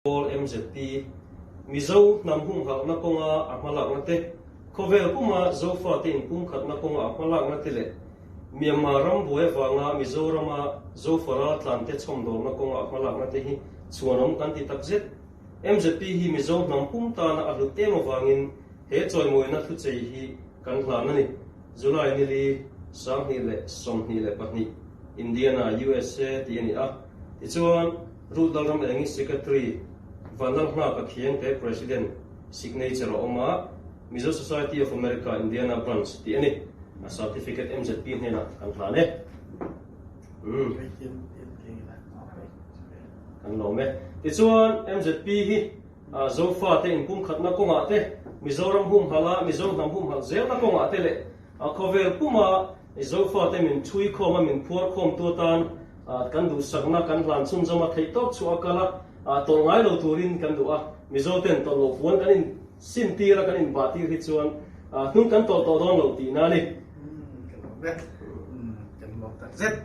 Pawl MZP, Mizo hnam humhalhna kawnga a hmalakna te, khawvel puma Zofate inpumkhatna kawnga a hmalakna te leh Myanmar ram buai avanga Mizorama Zofa raltlante chhawmdawlna kawnga a hmalakna te hi chhuanawm kan ti takzet. MZP hi Mizo hnam pum tana a hlut em avangin he chawimawina thuchei hi kan hlan a ni. July nili, 2022, Indiana, USA tih a ni a. Tichuan, Ruth Lalramengi Secretary, Vanlalnghaka Khiangte President, Signature a awm a, Mizo Society of America Indiana Branch tih a ni. A certificate MZP hnenah kan hlan e. Umm. Kan lawm e. Tichuan, MZP hi Zofate inpumkhatna kawngah te, Mizoram humhalh a, Mizo hnam humhalh zelna kawngah te leh khawvel puma Zofate min thui khawm a, min phuar khawmtu atan kan duhsakna kan hlan chhunzawm a, theihtawp chhuah a kal a, tawlh ngai lo turin kan duh a. Mizoten tawlh loh puan kan in sintir a, kan in bah tir hi chuan hnung kan tawlh tawh dawn lo tihna a ni. Kan lawm e. Kan lawm takzet.